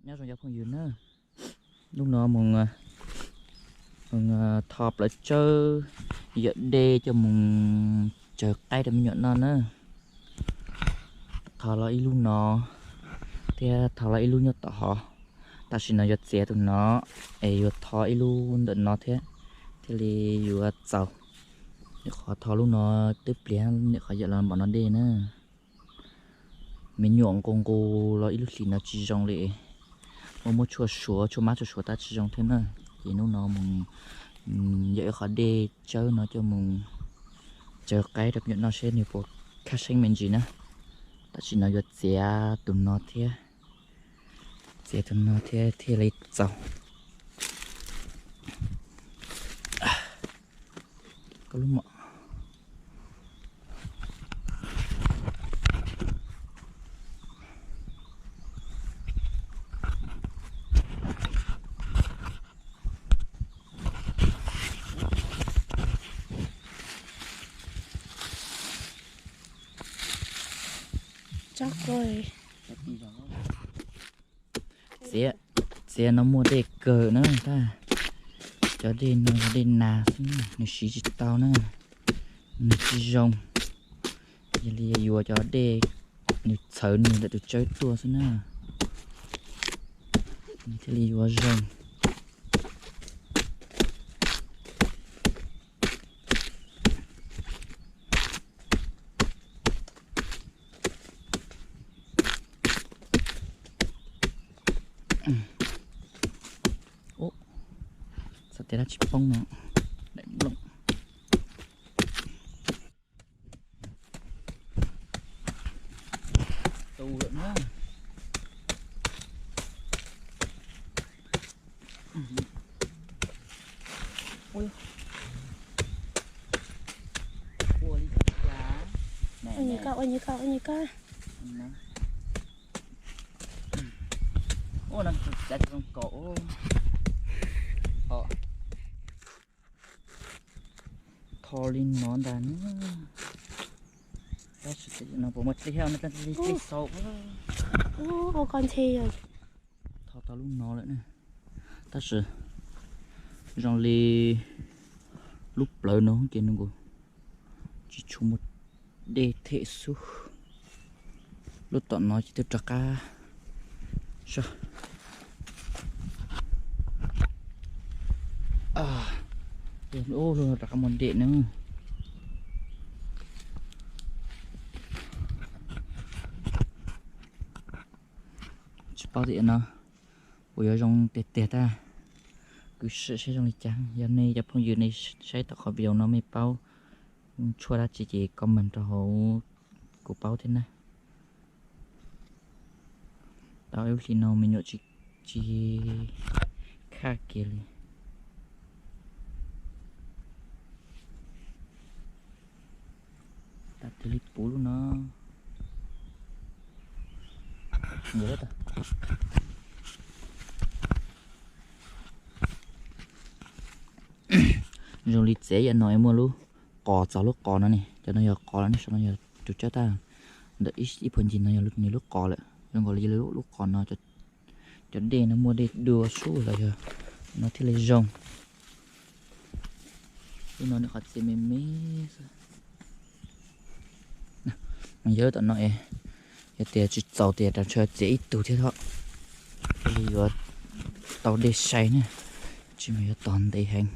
Nyob zoo cov phooj ywg na, hnub no mus, mus tho plawv tsawb yawm dej coj mus tsaws qaib rau me nyuam noj na. Tho los ib lub no thiab tho los ib lub nyob tom hov. Tam sim no yuav txiav tus no es yuav tho ib lub ntawm no thiab, thiaj li yuav txaus. Nyuam qhuav tho lub no twb pliag, nyuam qhuav yawm los npaum no dej na. Me nyuam nqus nqus los ib lub hlis no tsis zoo li. Muaj muab tshuaj suav, tshuaj mab tshuaj suav tab tsis zoo thiab na. Ces hnub no mus yawm ib qho dej tsawb no coj mus tsaws qaib rau me nyuam noj seb nws puas khab seeb me ntsis na. Tam sim no yuav txiav tus no thiab, txiav tus no thiab thiaj li txaus. Koj lub mom. Txiav, txiav no muaj dej kawg na tab. Cov dej no yog dej nas xwb, nws siv tsis tau na, nws tsis zoo. Yog li yuav cov dej nws txhawv nws ntawm tus tsawb tuaj xwb na, nws thiaj li yuav zoo. Ub, txhais tes dab tsi poob no, daim nplooj. Tu lawm na. Ua li cas? Ua nyuag koj, ua nyuag koj, ua nyuag koj. Ua no cav tsis zoo kaum. Tho li no ntag na. Tab sis no puas muaj dlej, no dlej xaus. Ua koj nthe. Tho tau lub no lawm na, tab sis zoo li lub plawv no ces nws kuj tsis tshua muaj dej them xwb. Lub tom no ces twb rov qab, lub no rov qab muaj dej na. Tsis paub tias no puas yuav zoo tiag tiag tab. Kuv sim saib zoo li cas, yog nej cov phooj ywg nej saib tau qhov video no mej paub tshuaj dab tsi ces comment rau hauv kuv paub thiab na. Tau ib lub hlis no me nyuam tsis, tsis khaj kiag li. Tag twg li puv lub no. Zoo li txiav yam no es muaj lub qos txog lub qos no ne, cov no yog qos los ne, saum no yog tus tsawb tag. Ntawm ib puag ncig no yog nws lub qos lawm, zoo nkaus li lub qos no cov dej no muaj dej dua sub los yog no thiaj li zoo. Lub no nws qhov txiav me me xwb. Mas yog tom no es yog tias tsis txaus tias rau ntshe txiav ib tug thiab os, thiaj li yuav tau dej sai na, tsis mas yuav tog ntev heev.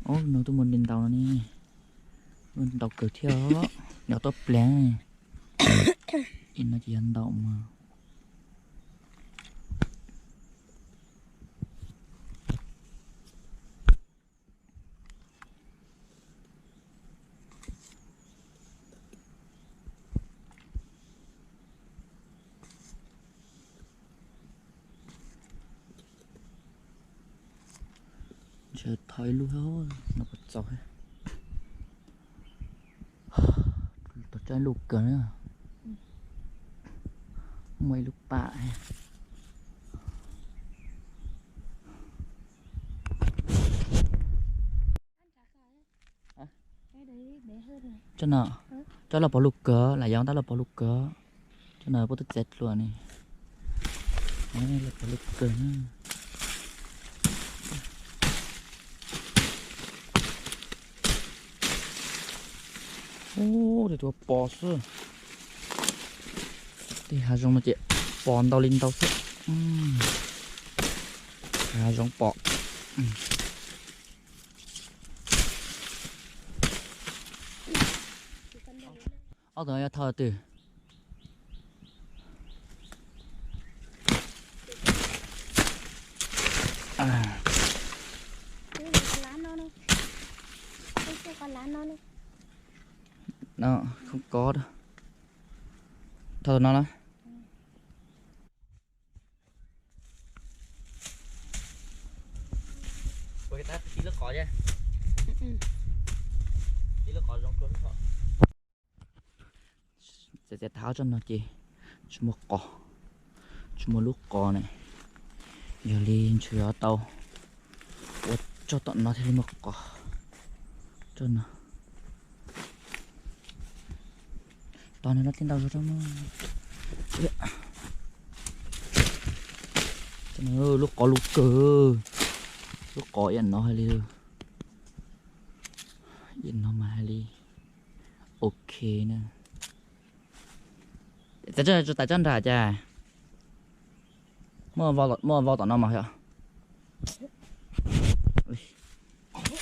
Ob no twb muaj dej ntau no ne, muaj ntau kawg thiab os, nyob tuaj pleev. Ib no ces yog ntau mas. Ntshe thov ib lub no puas txaus. Tus tsawb luj kawg na. Muaj ib lub pam. Tsob no, tsob los pov lug kawg, lam yog tab los pov lug kawg. Tsob no puab twb txiav dlua ne. Lub kawg na. Ub, tua pos xwb. Tej hav zoov no ces pos ntau li ntau xwb. Hav zoov pos. Ob tug no yog thauj twg? No không có đâu. Thauj no na. Ua tab tib lub qos thiab. Tib lub qos zoo dua. Txiav txiav tag ob tsob no ces tsis muaj qos, tsis muaj lub qos ne. Yog li ntshe yuav tau ua tsob tom no thiaj li muaj qos. Tsob no. Tos nws no tib ntau zog rau no. Lub qos lub kawg, lub qos ib yam no hais li, ib yam no mas hais li. Ok na. Txawm tso tas tsob nrag cas. Muaj vau tom no mas yog.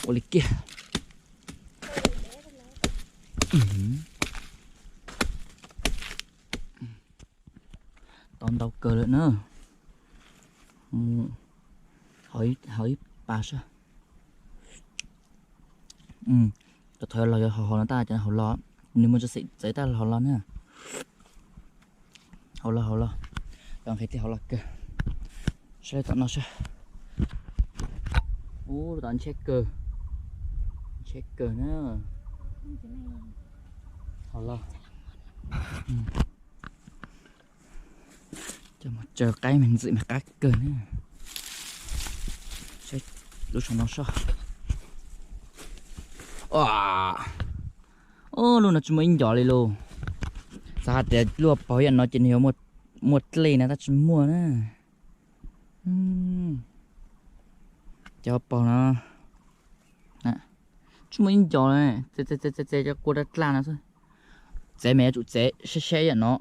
Ua li kiag. Tau ntau kawg lawm na. Haus ib pas saib. Cov thov los yog haus los tab cov haus los, nws muaj txim txawv tab haus los na. Haus los haus los, cov nqhis tej haus los kawg. Saib tom no saib. Ub, tom ntshe kawg, ntshe kawg na. Haus los. Cov mus tsaws qaib me ntxim mas qab kawg na. Saib lub saum no soj. Ub, lub no tsis muaj ib ncos li lauj. Xav hais tias lub hauv paus ib yam no ces nws yuav muaj dlej na tab tsis muaj na. Cov hauv paus no tsis muaj ib ncos li. Txiav txiav txiav cov kua daj daj no xwb. Txiav mas yuav tsum txiav saib saib ib yam no.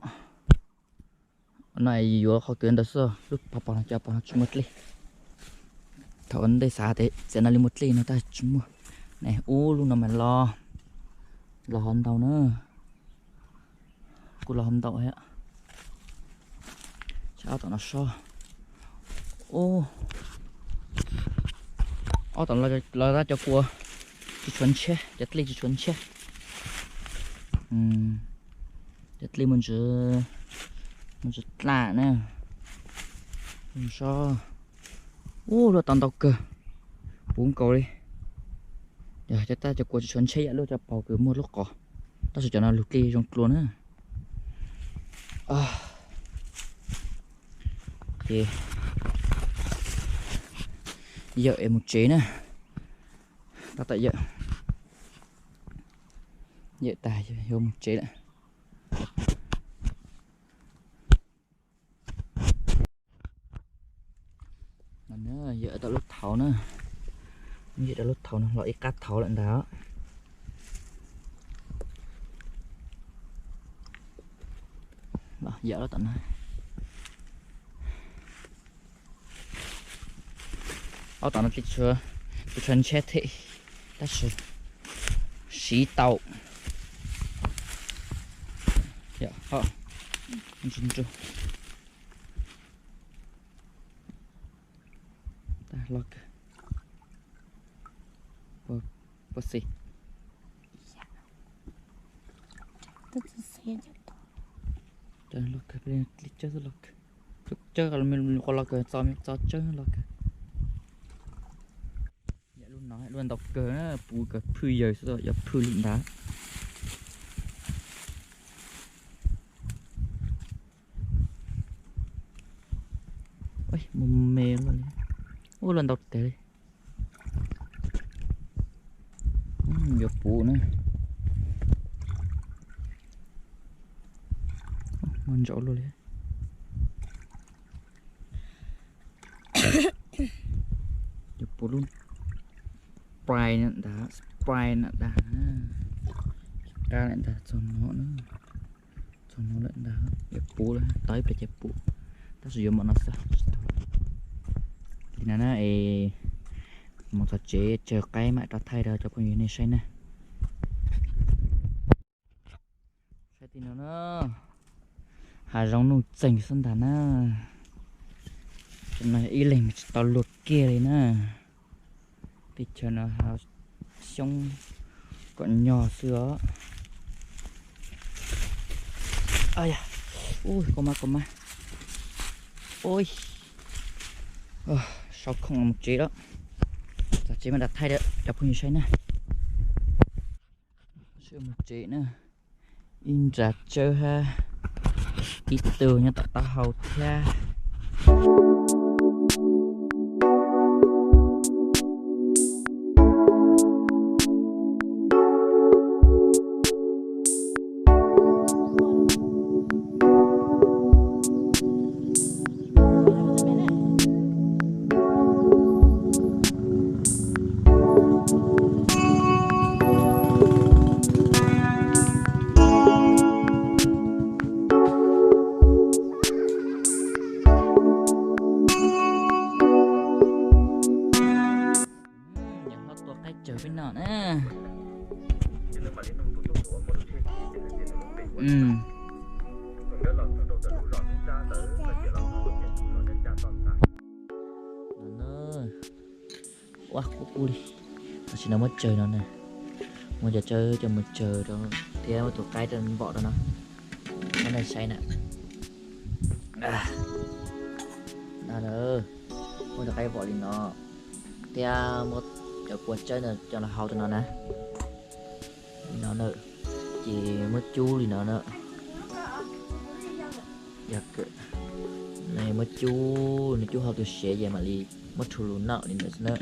No yuav qhov kawg ntawd xwb, lub hauv paus no cov hauv paus no tsis muaj dlej. Thaum ntej xav tias txiav no li muaj dlej no tab tsis muaj. Ne ub lub no mas los, los hov ntau na. Kuj los hov ntau thiab. Saib ob tom no soj. Ub, ob tom los tab cov kua tsis tshua ntshiab, cov dlej tsis tshua ntshiab. Cov dlej muaj ntsis, muaj ntsis dlaj na. Soj. Ub, luaj tau ntau kawg, puv nkaus li. Yog cov tab cov kua tsis tshua ntshiab yam lub cov paus kws muaj lub qos, tab sis cov no lug dlej zoo dlua na. Ces yawm es mus tsev na. Tab tom yawm, yawm tas yuav mus tsev lawm. Yawm tau lub thaud na, yawm tau lub thaud no los ib qab thaud lawm ntag. Yawm tom no, ob tom no tsis tshua ntshiab thiab, tab sis siv tau. Yog, ntsuj ntsuj. Tag loj kawg. Puas xis? Tag loj kawg, li cawb loj kawg. Cawb me qhov loj kawg, txo me txo cawb loj kawg. Yam lub no luaj ntau kawg na, puv kawg phwj yawg xwb, yog phwj li ntawd. Mus me luaj li, ua luaj ntau teg li. Yuav puv na. Muaj ntsaum luaj li. Ua lub spray na ntag, spray na ntag. Qab lawm ntag, txog no na, txog no lawm ntag, yuav puv lawm, tau ib pliag ces puv, tab sis yuav mam no xwb. Li no na es mus txog tsev tsaws qaib mam rov thaij rau cov phooj ywg nej saib na. Saib tim no na, hav zoov nuj txeeg xwb ntag na. Cov no ib leeg tsis tau luag kiag li na. Teb chaws no hav xyoob kom nyog xwb os. Ua, koj mab, koj mab. Ua, sau khoom mus tsev lawm. Txog tsev mam rov thaij rau cov phooj ywg saib na. Sawv mus tsev na. Ib nra tsawb hab ib tug nyob tom taub hau thiab. Nyob hlob tua qaib tsawg peb no na. Ua qub qub li. Tam sim no muab tsaws no na, muab cov tsawb coj mus tsaws rau thiab muab tus qaib rau npom rau no. Muab nej saib na. No na, muab tus qaib vom li no thiab muab cov kua tsawb no coj los hau rau no na. Li no na, ces muab cub li no na. Muab cub, nws cub hauv tus siav ces mam li muab rhu lus noj li ntawd xwb na.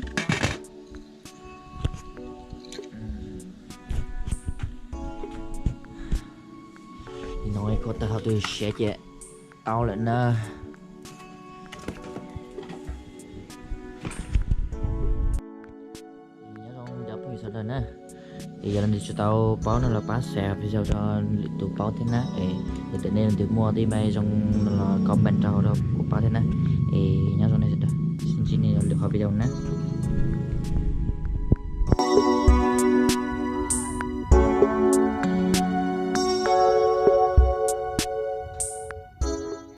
Li no khuam tag hauv tus siav ces tau lawm na. Nyob zoo cov phooj ywg sawv daws na, es yog leej twg tsis tau paub no los pab share video rau lwm tus paub thiab na. Es yog tias nej leej twg muaj tej me zoo no los comment rau hauv rau kuv paub thiab na. Es nyob zoo nej sawv daws, sib ntsib nej lwm qhov video na.